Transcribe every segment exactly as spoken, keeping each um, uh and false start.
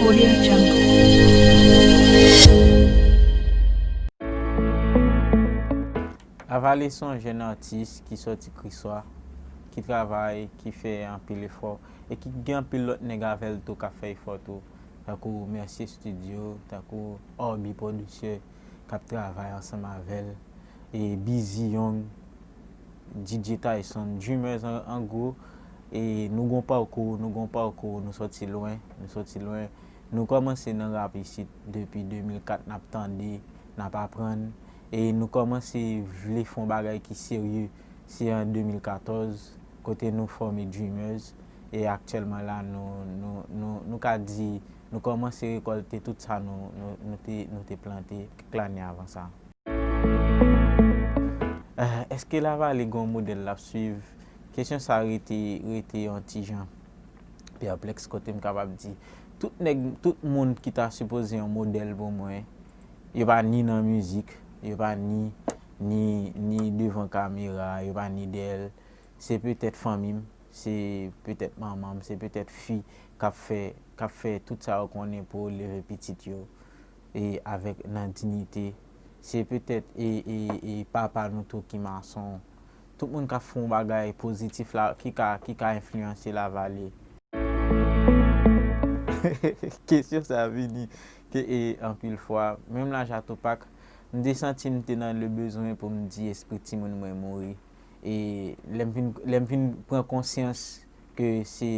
Audio Jungle. Lavale se yon jèn atis ki sòti Kriswa, ki travay, ki fè anpil efò, e ki gen anpil lòt nèg avè l tou k ap fè efò tou, tankou Mercier Studio, tankou Orbi Producer, k ap travay ansanm avè l, e Busy Young, D J Tyson, Dreamers an, an gwo, e nou gon pakou, nou gon pakou, nou sòti lwen, nou sòti lwen. Nou kòmanse nan rap isit depi de mil kat, n ap tande, n ap aprann, e nou kòmanse vle fè yon bagay ki serye, se an de mil katòz, kote nou fòme Dreamers, e aktyèlman la, nou, nou, nou, nou ka di, nou kòmanse rekòlte tout sa nou, nou, nou te, nou te plante kèk lane avan sa. Eh, èske Lavale gen yon modèl l ap swiv? Kesyon sa rete, rete yon ti jan pèplèks, kote m kapab di, tout nèg, tout moun ki ta sipoze yon modèl pou mwen, yo pa ni nan mizik, yo pa ni, ni, ni devan kamera, yo pa ni dèyè l. Se petèt fanmi m, se petèt manman m, se petèt fi k ap fè, k ap fè tout sa yo konnen pou yo leve pitit yo, e avèk, nan diyite. Se petèt, e, e, e papa nou tou ki mason. Tout moun k ap fè yon bagay pozitif la, ki ka, ki ka enfliyanse Lavale. Kesyon sa vini ke, e, anpil fwa. Menm laj a Tupac, m te santi m te nan le bezwen pou m di espri timoun mwen mouri. E lè m vin, lè m vin pran konsyans ke se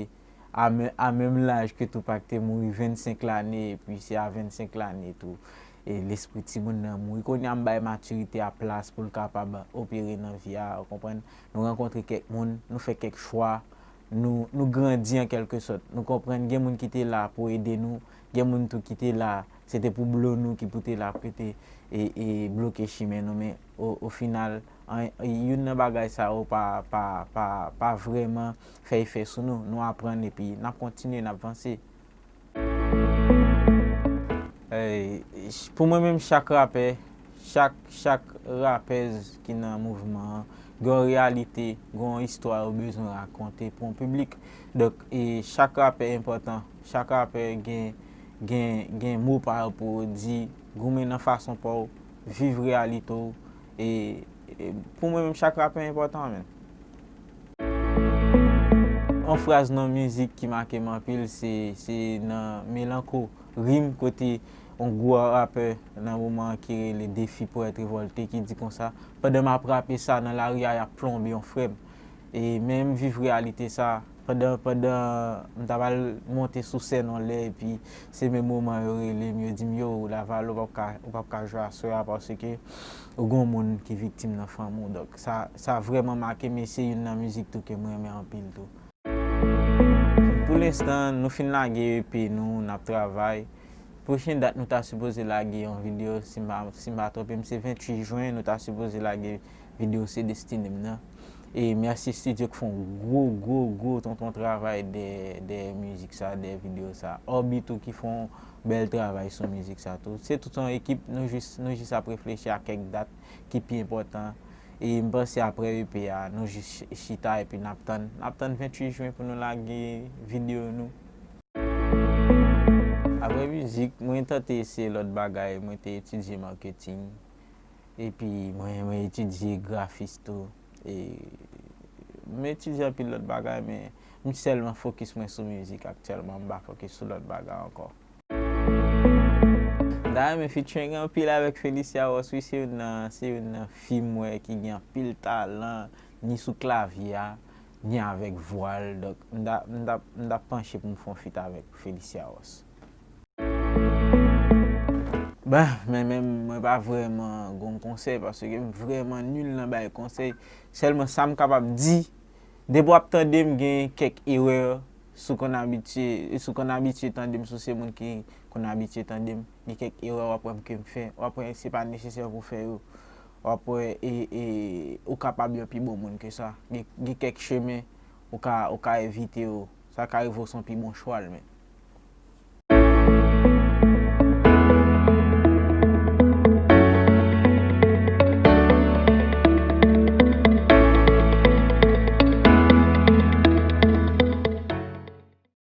a men-, a menm laj ke Tupac te mouri, vennsenk lane, epi se a vennsenk lane tou, e lespri timoun nan mouri. Kounye a m bay matirite a plas pou l kapab opere nan vi a, ou konprann? Nou rankontre kèk moun, nou fè kèk chwa, nou, nou grandi an kèlke sòt. Nou konprann gen moun ki te la pou ede nou, gen moun tou ki te la, se te pou blo nou ki pou te la, pou te, e, e bloke chimen nou. Men o, o final, an, youn nan bagay sa yo pa, pa, pa, pa vrèman fè efè sou nou. Nou aprann epi n ap kontinye, n ap vanse. Eh, pou mwen menm, chak rapè, chak, chak rapèz ki nan mouvman an, gen yon reyalite, gen yon istwa yo bezwen rakonte pou yon piblik. Donk, e, chak rapè enpòtan, chak rapè gen, gen, gen mo pa yo pou yo di, goumen nan fason pa w, viv reyalite w, e, e, pou mwen menm, chak rapè enpòtan, menn. Yon fraz nan mizik ki make m anpil, se, se nan Melanko, Rim, kote yon gwo rapè nan moman an ki rele Defi Powèt Revòlte ki di konsa, pandan m ap rape sa nan lari a, y ap plonbe yon frè m. E, men m viv reyalite sa. Pandan, pandan m t ap al monte sou sèn yon lè, epi se menm moman yo rele m, yo di m, "Yo, Lavale, ou p ap ka, ou p ap ka jwe aswè a, paske ou gon moun ki viktim nan fanmi w." Donk, sa, sa vrèman make m, e se youn nan mizik tou ke m renmen anpil tou. Pou lenstan, nou fin lage E P nou, n ap travay. Pwochen dat nou ta sipoze lage yon videyo, si m pa, si m pa twonpe m, se venntuit jen, nou ta sipoze lage videyo Se Destine m nan. E Mercier Studio ki fè yon gwo, gwo, gwo tonton travay dèyè, dèyè mizik sa, dèyè videyo sa. Orbi tou ki fè yon bèl travay sou mizik sa tou. Se tout yon ekip, nou jis, nou jis ap reflechi a kèk dat ki pi enpòtan. E m panse apre E P a, nou jis ch-, chita epi n ap tann, n ap tann venntuit jen pou nou lage videyo nou. Apre mizik, mwen tante eseye lòt bagay, mwen te etidye marketing, epi mwen, mwen etidye grafis tou. E m etidye anpil lòt bagay, men m sèlman fokis mwen sou mizik aktyèlman, m pa fokis sou lòt bagay ankò. M ta renmen featuring anpil avèk Felicia Ross, wi, se youn nan, se youn nan fi m wè ki gen anpil talan, ni sou klavye a, ni avèk vwa l. Donk, m ta, m ta, m ta panche pou m fè yon feat avèk Felicia Ross. Ben, men menm, mwen pa vrèman gon konsèy, paske m vrèman nil nan bay konsèy. Sèlman sa m kapab di, depi w ap tande m, gen kèk erè, si w konn abitye, si w konn abitye tande m, si w se moun ki konn abitye tande m, gen kèk erè w ap wè m ke m fè, w ap wè se pa nesesè pou w fè yo. W ap wè, e, e, ou kapab yon pi bon moun ke sa. Gen, gen kèk chemen ou ka, ou ka evite yo. Sa ka rive w se yon pi bon chwa l menm.